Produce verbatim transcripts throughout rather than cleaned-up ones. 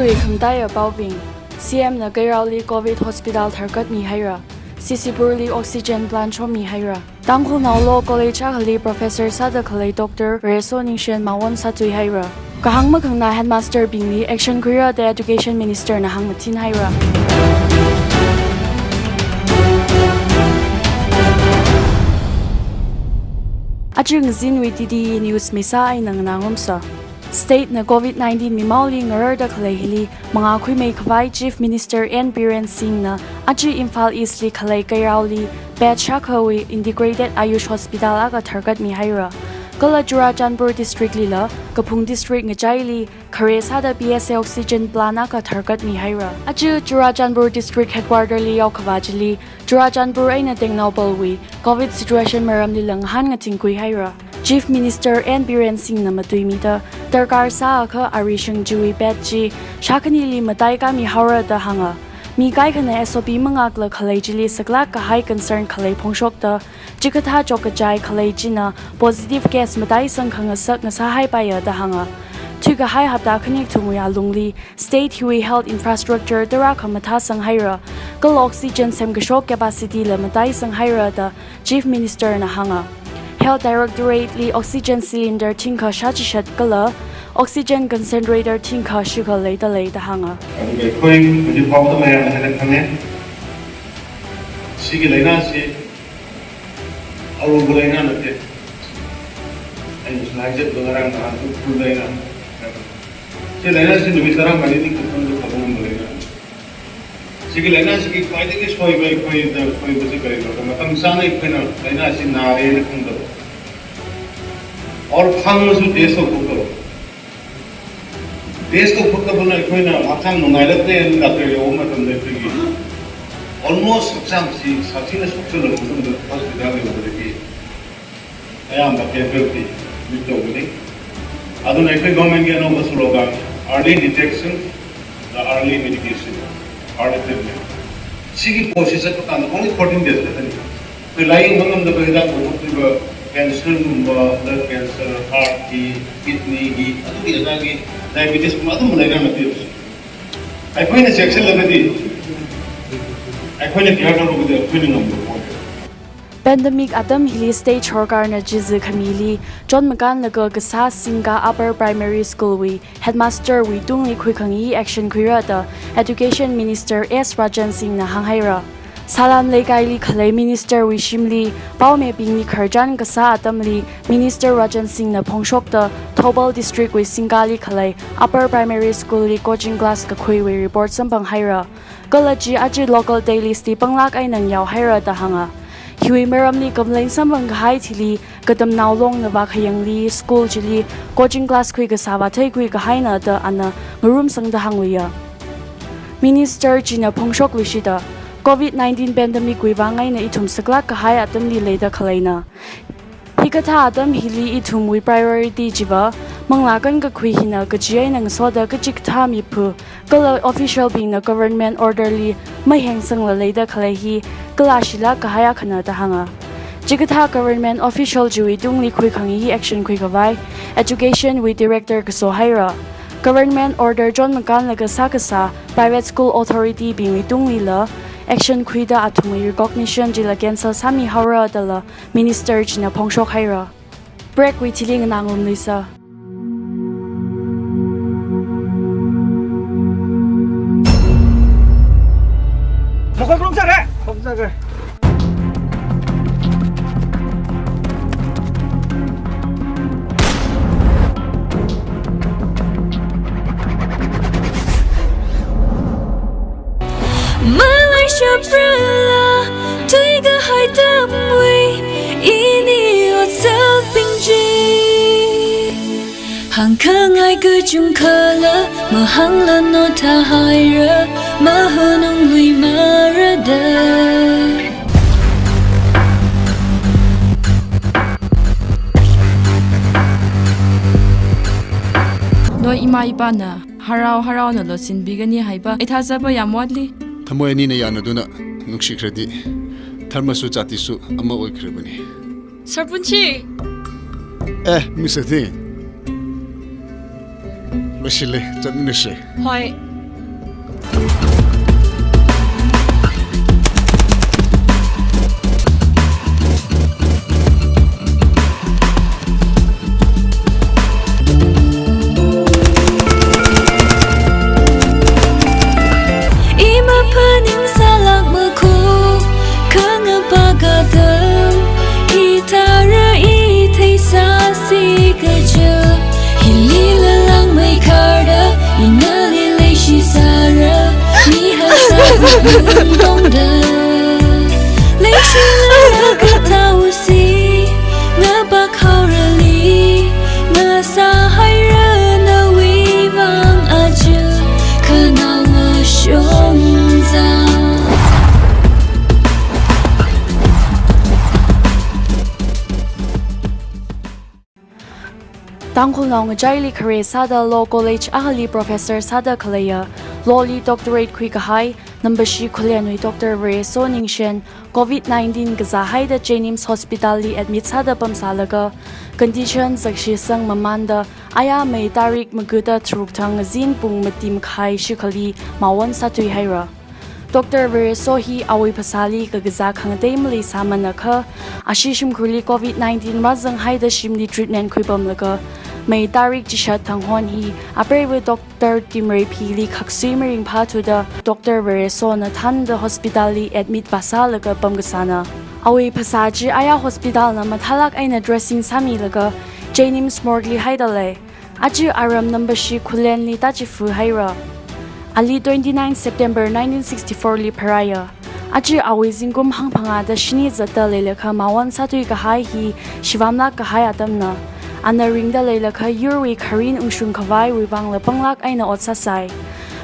Tui khamataiya paobing. C M na Keiraoli Covid Hospital tharkatmi haira. C C Purli oxygen plant shommi haira. Tangkhulnao Law College akhali professor sāda khalei Doctor Reso Ningshen mawon sāthui haira. Kahāng makhanganā headmaster bingli action khuira da Education Minister na hāngmathin haira. Aja ngazinwui T T E news misā eina nganā ngarumsa. State na Covid nineteen mimaoli ngararda khalei hili mangā khuimei khavai Chief Minister N Biren Singh na aja Imphal East li khalei Keiraoli batch shākhawui Integrated Ayush Hospital akha tharkatmi haira. Kala Churachandpur District lila Kaphung District ngachaili khare sāda P S A oxygen plant akha tharkatmi haira. Aja Churachandpur District Headquarter li yaokhavā chili Churachandpur eina Tengnoupalwui Covid situation maramlila ngahān ngathingkhui haira. Chief Minister N Biren Singh na matuimida darkar sāakha arishang chiwui batch chi shākhanili mataikāmi haora da hānga. Mi kaikhana S O P mangakla khalei chili saklāk kahai concern khalei phongshokta, chikathā chokkachai khalei china positive case mataisang khangasak ngasāhaipaiya da hānga. Thuikahai hapta khani kathumwui alungli state hiwui health infrastructure tarākha mathāsang haira, kala oxygen semkashok capacity la mataisang haira da Chief Minister na hānga. Health Directorate li oxygen cylinder thingkha shāchishat kala oxygen concentrator thingkha shikha leida lei da hānga. ꯑꯗꯨꯒ ꯑꯩꯈꯣꯏ ꯍꯧꯖꯤꯛ ꯐꯥꯎꯕꯗ ꯃꯌꯥꯝꯅ ꯍꯦꯟꯅ ꯈꯪꯉꯦ꯫ ꯁꯤꯒꯤ ꯂꯥꯏꯅꯥꯁꯤ ꯑꯔꯨꯕ ꯂꯥꯏꯅꯥ ꯅꯠꯇꯦ꯫ ꯑꯩꯅꯁꯨ ꯍꯥꯏꯖꯕꯗꯣ ꯉꯔꯥꯡ ꯅꯍꯥꯟꯁꯨ ꯎꯈ꯭ꯔꯨꯜꯗ ꯑꯩꯅ ꯁꯤ ꯂꯥꯏꯅꯥꯁꯤ ꯅꯨꯃꯤꯠ ꯇꯔꯥꯃꯔꯤꯅꯤ ꯈꯛꯇꯪꯗ ꯐꯕ ꯉꯝꯕ ꯂꯥꯏꯅꯥꯅꯤ꯫ ꯁꯤꯒꯤ ꯂꯥꯏꯅꯥꯁꯤꯒꯤ ꯈ꯭ꯋꯥꯏꯗꯒꯤ ꯁꯣꯏꯕ ꯑꯩꯈꯣꯏꯗ ꯁꯣꯏꯕꯁꯤ ꯀꯔꯤꯅꯣ? ꯃꯇꯝ ꯆꯥꯅ ꯑꯩꯈꯣꯏꯅ ꯂꯥꯏꯅꯥꯁꯤ ꯅꯥꯔꯦꯅ ꯈꯪꯗꯕ꯫ ꯑꯣꯔ ꯈꯪꯉꯁꯨ ꯇꯦꯁ ꯇꯧꯊꯣꯛꯇꯕ꯫ ꯇꯦꯁ ꯇꯧꯊꯣꯛꯇꯕꯅ ꯑꯩꯈꯣꯏꯅ ꯍꯛꯆꯥꯡ ꯅꯨꯡꯉꯥꯏꯔꯛꯇꯦ ꯍꯥꯏꯅ ꯗꯥꯛꯇꯔ ꯌꯧꯕ ꯃꯇꯝꯗ ꯑꯩꯈꯣꯏꯒꯤ almost ꯍꯛꯆꯥꯡꯁꯤ ꯁꯥꯊꯤꯅ ꯁꯣꯛꯆꯜꯂꯕ ꯃꯇꯨꯡꯗ ꯍꯣꯁꯄꯤꯇꯥꯜ ꯌꯧꯕꯗꯒꯤ ꯑꯌꯥꯝꯕ casualty ꯃꯤꯠ ꯇꯧꯒꯅꯤ꯫ ꯑꯗꯨꯅ ꯑꯩꯈꯣꯏ ꯒꯣꯔꯃꯦꯟꯒꯤ ꯑꯅꯧꯕ slogan, early detection, the early medication, early treatment꯫ ꯁꯤꯒꯤ ꯄꯣꯠꯁꯤ ꯆꯠꯄ ꯀꯥꯟꯗ only fourteen days ꯈꯛꯇꯅꯤ꯫ ꯑꯩꯈꯣꯏ ꯂꯥꯌꯦꯡꯕ ꯉꯝꯗꯕ ꯍꯤꯗꯥꯛ ꯄꯨꯊꯣꯛꯇ꯭ꯔꯤꯕ cancerꯒꯨꯝꯕ, blood cancer, heartꯀꯤ, kidneyꯒꯤ, ꯑꯗꯨꯒꯤ ꯑꯗꯥꯒꯤ, diabetesꯀꯨꯝꯕ ꯑꯗꯨꯝꯕ ꯂꯥꯏꯅꯥ ꯅꯠꯇꯦꯕ ꯁꯤ꯫ ꯑꯩꯈꯣꯏꯅ ꯆꯦꯛꯁꯤꯜꯂꯒꯗꯤ, ꯑꯩꯈꯣꯏꯅ care ꯇꯧꯔꯒꯗꯤ ꯑꯩꯈꯣꯏꯅ ꯉꯝꯕ ꯄꯣꯠꯅꯦ꯫ Pandemic atam hili state sorkarna chizi khamili chonmakanlaga kasā Singka Upper Primary Schoolwui headmasterwui tungli khuikhangei action khuira da Education Minister S Rajan Singhna hānghaira. Salam leikaili khalei ministerwui shimli paomibingli khararchan kasā atamli Minister Rajan Singhna phongshokta Thoubal Districtwui Singkali khalei Upper Primary Schoolli coaching class kakhuiwui report samphanghaira. Kala chi aja local dailiesli panglāk eina ngayao haira da hānga. Hiwui maramli complain samphang kahai thili katamnao longna vākhayangli school chili coaching class khuikasā vātheikhui kahaina da ana ngarumsangda hāngluiya. Minister china phongshokluishida, Covid nineteen pandemicwui vang eina ithum saklāk kahai atamli leida khaleina. Hikathā atam hili ithumwui priority chiva manglā kankakhui hina kachi eina ngasoda kachikathā miphu, kala officialbingna government orderli mahengsangla leida khalei hi kalāshilāk kahai akhana da hānga. Chikathā government official chiwui tungli khuikhangei action khuikhavai educationwui director kaso haira. Government order chonmakanlaga sākasā private school authoritybingwui tunglila action khuida athumwui recognition chila cancel sāmihaora dala minister china phongshok haira. Breakwui thili nganā ngarumluisa. ꯃꯈꯣꯏ ꯀꯔꯣꯝ ꯆꯠꯈ꯭ꯔꯦ? ꯀꯔꯣꯝ ꯆꯠꯈ꯭ꯔꯦ? ꯃꯂꯩ ꯁꯄ꯭ꯔꯂꯥ ꯇꯨꯏꯒ ꯍꯥꯏꯗꯝꯋꯤ ꯏꯅꯤ ꯑꯣꯠꯁꯛꯄꯤꯡꯖꯤ꯫ ꯍꯪꯈꯉꯥꯏ ꯀꯆꯨꯝ ꯈꯂ ꯃꯍꯪꯂ ꯅꯣꯊꯥ ꯍꯥꯏꯔ ꯃꯍꯨꯅꯨꯡ ꯂꯨꯏ ꯃꯔꯗ꯫ ꯅꯣꯏ ꯏꯃꯥ ꯏꯄꯥꯅ ꯍꯔꯥꯎ ꯍꯔꯥꯎꯅ ꯂꯣꯠꯁꯤꯟꯕꯤꯒꯅꯤ ꯍꯥꯏꯕ ꯑꯩ ꯊꯥꯖꯕ ꯌꯥꯝ ꯋꯥꯠꯂꯤ꯫ ꯊꯃꯣꯏ ꯑꯅꯤꯅ ꯌꯥꯅꯗꯨꯅ ꯅꯨꯡꯁꯤꯈ꯭ꯔꯗꯤ ꯙꯔꯃꯁꯨ ꯖꯥꯇꯤꯁꯨ ꯑꯃ ꯑꯣꯏꯈ꯭ꯔꯕꯅꯤ꯫ ꯁꯔꯄꯨꯟꯁꯤ! ꯑꯦ, ꯃꯤꯁ ꯑꯊꯤꯡ꯫ ꯂꯣꯏꯁꯤꯜꯂꯦ, ꯆꯠꯃꯤꯟꯅꯁꯦ꯫ ꯍꯣꯏ꯫ Leishilala katausi, napakhaorali, nasahaira nawui vang aja, khanao mashungza. Tangkhulnao ngachaili khare sāda Law College akhali professor sāda khaleiya, Law li doctorate khuikahai, Nambashi Khullenwui Doctor Vareso Ningshen, covid nineteen kazāhaida JNIMS Hospital li admit sāda pamsālaga, condition zakshesang mamanda, aya May tarik magada tharuk thang ngazin pung mati makhai shikhali mawon sāthuihaira. Doctor Vareso hi awui phasāli kakazā khangatei maleisāmana kha, ashi shimkhurli covid nineteen rāzanghaida shimli treatment khuipamlaga, May tarik chishat thang hon hi, apreiva Doctor Timreiphili khaksui maringphāthuda, Doctor Varesona thānda hospital li admit vāsālaga pamkasāna. Awui phasā chi aya hospital na mathālāk eina dressing sāmilaga, JNIMS morgue li haidalei. Aja aram Nambashi Khullenli tachifu haira. Ali twenty-nine September nineteen sixty-four li pharāya. Aja awui zingkum hangphangāda shini zatda leilakha mawon sāthuikahai hi shivamlāk kahai atamna. Ana ringda leilakha yurwui kharin ungshung khavaiwui vangla panglāk eina ot sāsai.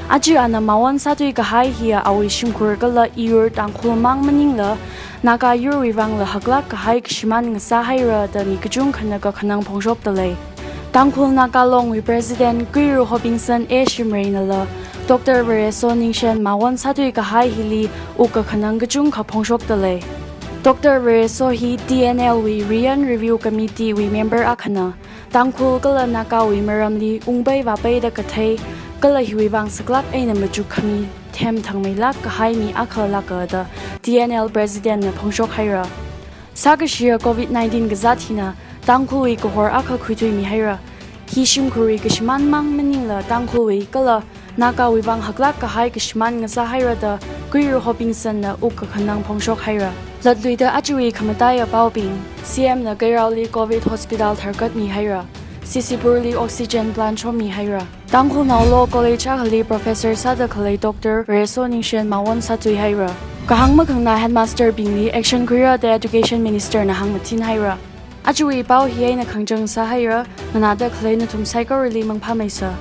Aja ana mawon sāthuikahai hiya awui shimkhur kala iyur Tangkhul mang maningla, Naga yurwui vangla haklāk kahai kashimān ngasāhaira da mi kachungkhana kakhanang phongshokdalei. Tangkhul Naga Longwui President Kuiru Hobingson A Shimreinala, Doctor Vareso Ningshen mawon sāthuikahai hili wuk kakhanang kachungkha phongshokdalei. Doctor Vareso hi TNL wui Riyan Review Committee wui member akhana. Tangkhul kala Nagawui maramli ungpai vāpaida kathei, kala hiwui vang saklāk eina machuk khami them thangmeilāk kahai mi akha lāka da TNL President na phongshok haira. Sākashiya covid nineteen kazāt hina Tangkhulwui kahor akha khuithuimihaira. Hi shimkhurwui kashimān mang maningla Tangkhulwui kala Nagawui vang haklāk kahai kashimān ngasāhaira da Kuiru Hobingson na wuk kakhanang phongshok haira. Latluida ajawui khamataiya paobing, CM na Geiraoli covid hospital tharkatmihaira. CCpur li oxygen plant shommihaira. Tangkhulnao Law College akhali professor sāda khalei Doctor Vareso Ningshen mawon sāthuihaira. Kahāng makhangna headmaster bingli action khuira da Education Minister na hāngmathinhaira. Ajawui pao hi eina khangachang sāhaira, nganāda khalei nathum saikorali mangphāmeisa.